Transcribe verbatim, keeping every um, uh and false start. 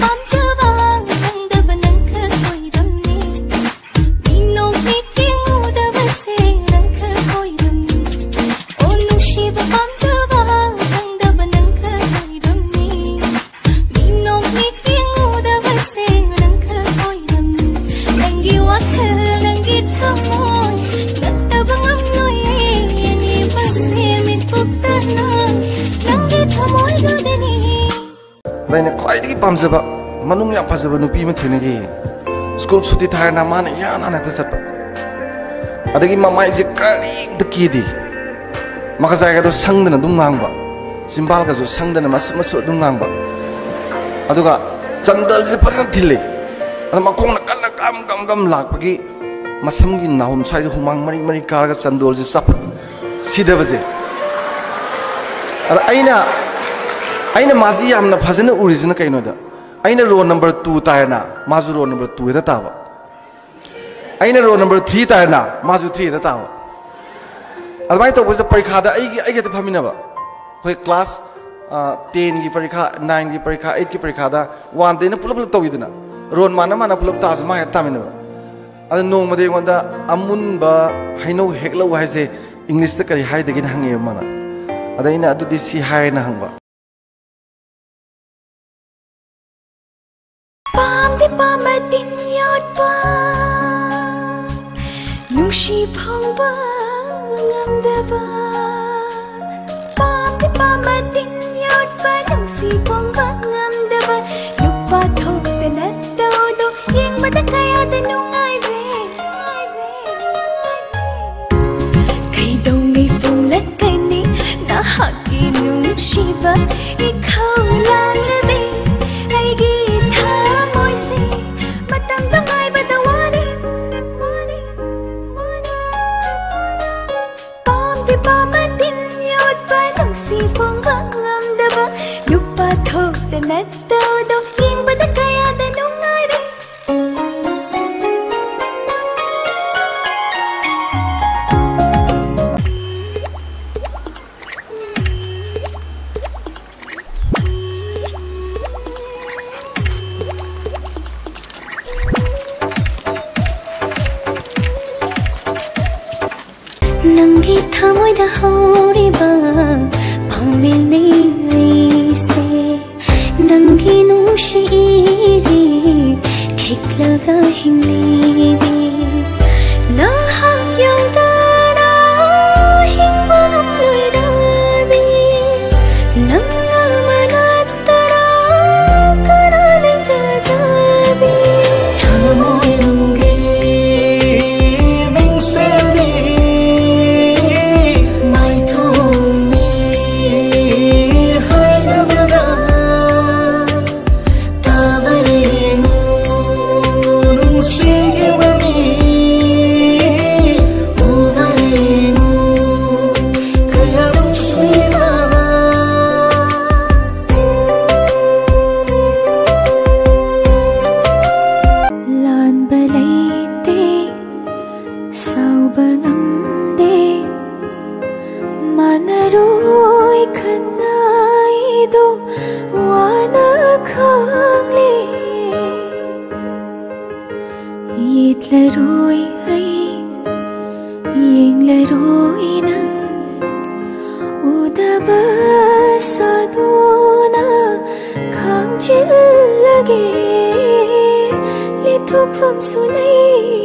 ꯄꯥꯝꯖꯕ ꯈꯪꯗꯕ ꯅꯪ ꯈꯛ ꯑꯣꯏꯔꯝꯃꯤ꯫ ꯃꯤꯅꯣꯛ ꯃꯤꯠ ꯌꯦꯡꯉꯨꯗꯕꯁꯦ ꯅꯪ ꯈꯛ ꯑꯣꯏꯔꯝꯃꯤ꯫ ꯑꯣ ꯅꯨꯡꯁꯤꯕ ꯄꯥꯝꯖꯕ ꯈꯪꯗꯕ ꯅꯪ ꯈꯛ ꯑꯣꯏꯔꯝꯃꯤ꯫ ꯃꯤꯅꯣꯛ ꯃꯤꯠ ꯌꯦꯡꯉꯨꯗꯕꯁꯦ ꯅꯪ ꯈꯛ ꯑꯣꯏꯔꯝꯃꯤ꯫ ꯅꯪꯒꯤ ꯋꯥꯈꯜ ꯅꯪꯒꯤ ꯊꯃꯣꯏ ꯅꯠꯇꯕ ꯉꯝꯂꯣꯏꯌꯦ꯫ ꯌꯦꯡꯂꯤꯕꯁꯦ ꯃꯤꯠꯄꯨꯛꯇ ꯅꯪ ꯅꯪꯒꯤ ꯊꯃꯣꯏꯗꯨꯗꯅꯤ꯫ ꯑꯗ ꯑꯩꯅ ꯈ꯭ꯋꯥꯏꯗꯒꯤ ꯄꯥꯝꯖꯕ, ꯃꯅꯨꯡ ꯌꯥꯝ ꯐꯖꯕ ꯅꯨꯄꯤ ꯑꯃ ꯊꯦꯡꯅꯈꯤ꯫ ꯁ꯭ꯀꯨꯜ ꯁꯨꯇꯤ ꯊꯥꯔꯦꯅ ꯃꯥꯅ ꯏꯍꯥꯟ ꯍꯥꯟꯅ ꯍꯦꯛꯇ ꯆꯠꯄ꯫ ꯑꯗꯒꯤ ꯃꯃꯥꯏꯁꯦ ꯀꯔꯤꯝꯇ ꯀꯦꯗꯦ, ꯃꯈꯖꯥꯏꯒꯗꯣ ꯁꯪꯗꯅ ꯑꯗꯨꯝ ꯉꯥꯡꯕ, ꯆꯤꯝꯕꯥꯜꯒꯁꯨ ꯁꯪꯗꯅ ꯃꯁꯨ ꯃꯁꯨ ꯑꯗꯨꯝ ꯉꯥꯡꯕ꯫ ꯑꯗꯨꯒ ꯆꯟꯗꯜꯁꯦ ꯐꯖꯅ ꯊꯤꯜꯂꯤ꯫ ꯑꯗ ꯃꯈꯣꯡꯅ ꯀꯟꯅ ꯀꯝ ꯀꯝ ꯀꯝ ꯂꯥꯛꯄꯒꯤ ꯃꯁꯝꯒꯤ ꯅꯥꯍꯨꯝ ꯁ꯭ꯋꯥꯏꯁꯦ ꯍꯨꯃꯥꯡ ꯃꯔꯤ ꯃꯔꯤ ꯀꯥꯔꯒ ꯆꯟꯗꯣꯜꯁꯦ ꯆꯞ ꯁꯤꯗꯕꯁꯦ꯫ ꯑꯗ ꯑꯩꯅ ꯑꯩꯅ ꯃꯥꯁꯤ ꯌꯥꯝꯅ ꯐꯖꯅ ꯎꯔꯤꯁꯤꯅ ꯀꯩꯅꯣꯗ, ꯑꯩꯅ ꯔꯣꯜ ꯅꯝꯕꯔ ꯇꯨ ꯇꯥꯏꯅ ꯃꯥꯁꯨ ꯔꯣꯜ ꯅꯝꯕꯔ ꯇꯨ ꯍꯦꯛꯇ ꯇꯥꯕ, ꯑꯩꯅ ꯔꯣꯜ ꯅꯝꯕꯔ ꯊ꯭ꯔꯤ ꯇꯥꯏꯅ ꯃꯥꯁꯨ ꯊ꯭ꯔꯤ ꯍꯦꯛꯇ ꯇꯥꯕ꯫ ꯑꯗꯨꯃꯥꯏꯅ ꯇꯧꯕꯁꯤꯗ ꯄꯔꯤꯈꯥꯗ ꯑꯩꯒꯤ ꯑꯩꯒ ꯍꯦꯛꯇ ꯐꯝꯃꯤꯟꯅꯕ꯫ ꯑꯩꯈꯣꯏ ꯀ꯭ꯂꯥꯁ ꯇꯦꯟꯒꯤ ꯄꯔꯤꯈꯥ, ꯅꯥꯏꯟꯒꯤ ꯄꯔꯤꯈꯥ, ꯑꯩꯠꯀꯤ ꯄꯔꯤꯈꯥꯗ ꯋꯥꯟꯗꯩꯅ ꯄꯨꯂꯞ ꯄꯨꯂꯞ ꯇꯧꯋꯤꯗꯅ, ꯔꯣꯜ ꯃꯥꯟꯅ ꯃꯥꯟꯅ ꯄꯨꯂꯞ ꯇꯥꯔꯁꯨ ꯃꯥ ꯍꯦꯛꯇ ꯇꯥꯃꯤꯟꯅꯕ꯫ ꯑꯗ ꯅꯣꯡꯃꯗꯤ ꯑꯩꯉꯣꯟꯗ "ꯑꯃꯨꯟꯕ ꯍꯩꯅꯧ ꯍꯦꯛꯂꯛꯎ ꯍꯥꯏꯁꯦ ꯏꯪꯂꯤꯁꯇ ꯀꯔꯤ ꯍꯥꯏꯗꯒꯦꯅ?" ꯍꯪꯉꯛꯑꯦꯕ ꯃꯥꯅ꯫ ꯑꯗ ꯑꯩꯅ "ꯑꯗꯨꯗꯤ ꯁꯤ ꯍꯥꯏꯅ" ꯍꯪꯕ꯫ ꯄꯥꯝꯗꯤ ꯄꯥꯝꯕ ꯇꯤꯟ ꯌꯣꯠꯄ, ꯅꯨꯡꯁꯤ ꯐꯣꯡꯕ ꯉꯝꯗꯕ꯫ ꯄꯥꯝꯗꯤ ꯄꯥꯝꯕ ꯇꯤꯟ ꯌꯣꯠꯄ, ꯅꯨꯡꯁꯤ ꯐꯣꯡꯕ ꯉꯝꯗꯕ꯫ ꯅꯨꯄꯥ ꯊꯣꯛꯇꯅ ꯇꯧꯗꯣ ꯌꯦꯡꯕꯗ ꯀꯌꯥꯗ ꯅꯨꯡꯉꯥꯏꯔꯦ꯫ ꯀꯩꯗꯧꯉꯩ ꯐꯣꯡꯂꯛꯀꯅꯤ ꯅꯍꯥꯛꯀꯤ ꯅꯨꯡꯁꯤꯕ ꯏꯈꯧ ꯂꯥꯡꯂꯕꯤ? ꯑꯩꯒꯤ ꯊꯃꯣꯏꯁꯦ ꯃꯇꯝꯗꯣ ꯉꯥꯏꯕꯗ ꯋꯥꯔꯦ, ꯋꯥꯔꯦ, ꯋꯥꯔꯦ꯫ ꯄꯥꯝꯗꯤ ꯄꯥꯝꯕ ꯇꯤꯟ ꯌꯣꯠꯄ, ꯅꯨꯡꯁꯤ ꯐꯣꯡꯕ ꯉꯝꯗꯕ꯫ ꯅꯨꯄꯥ ꯊꯣꯛꯇꯅ ꯇꯧꯗꯣ ꯌꯦꯡꯕꯗ ꯀꯌꯥꯗ ꯅꯨꯡꯉꯥꯏꯔꯦ꯫ ꯊꯃꯣꯏꯗ ꯍꯧꯔꯤꯕ ꯄꯥꯎꯃꯤꯜꯅꯤ ꯑꯩꯁꯦ꯫ ꯅꯪꯒꯤ ꯅꯨꯡꯁꯤ ꯏꯔꯤ ꯈꯤꯛꯂꯒ ꯍꯤꯡꯂꯤꯕꯤ꯫ ꯅꯍꯥꯛ ꯌꯥꯎꯗꯅ ꯍꯤꯡꯕ ꯉꯝꯂꯣꯏꯗꯕꯤ꯫ ꯅꯪ ꯑꯃ ꯅꯠꯇꯅ ꯀꯅꯥ ꯂꯩꯖꯗꯕꯤ꯫ ꯊꯃꯣꯏꯅꯨꯡꯒꯤ ꯃꯤꯡꯁꯦꯜꯗꯤ ꯃꯥꯏꯊꯣꯡꯅꯤ ꯍꯥꯏꯔꯕꯗ ꯇꯥꯕꯔꯦꯅꯨ ꯅꯨꯡꯁꯤꯒꯤ ꯃꯃꯤ ꯎꯕꯔꯦꯅꯨ ꯀꯌꯥ ꯅꯨꯡꯁꯤꯕ꯫ ꯂꯥꯟꯕ ꯂꯩꯇꯦ, ꯁꯥꯎꯕ ꯉꯝꯗꯦ, ꯃꯥꯟꯅꯔꯣꯏ ꯈꯟꯅꯩꯗꯣ ꯋꯥꯅ ꯈꯪꯂꯦ꯫ ꯌꯦꯠꯂꯔꯣꯏ ꯑꯩ, ꯌꯦꯡꯂꯔꯣꯏ ꯅꯪ, ꯎꯗꯕ ꯁꯥꯗꯨꯅ ꯈꯥꯡꯖꯤꯜꯂꯒꯦ꯫ ꯂꯦꯞꯊꯣꯛꯐꯝꯁꯨ ꯂꯩ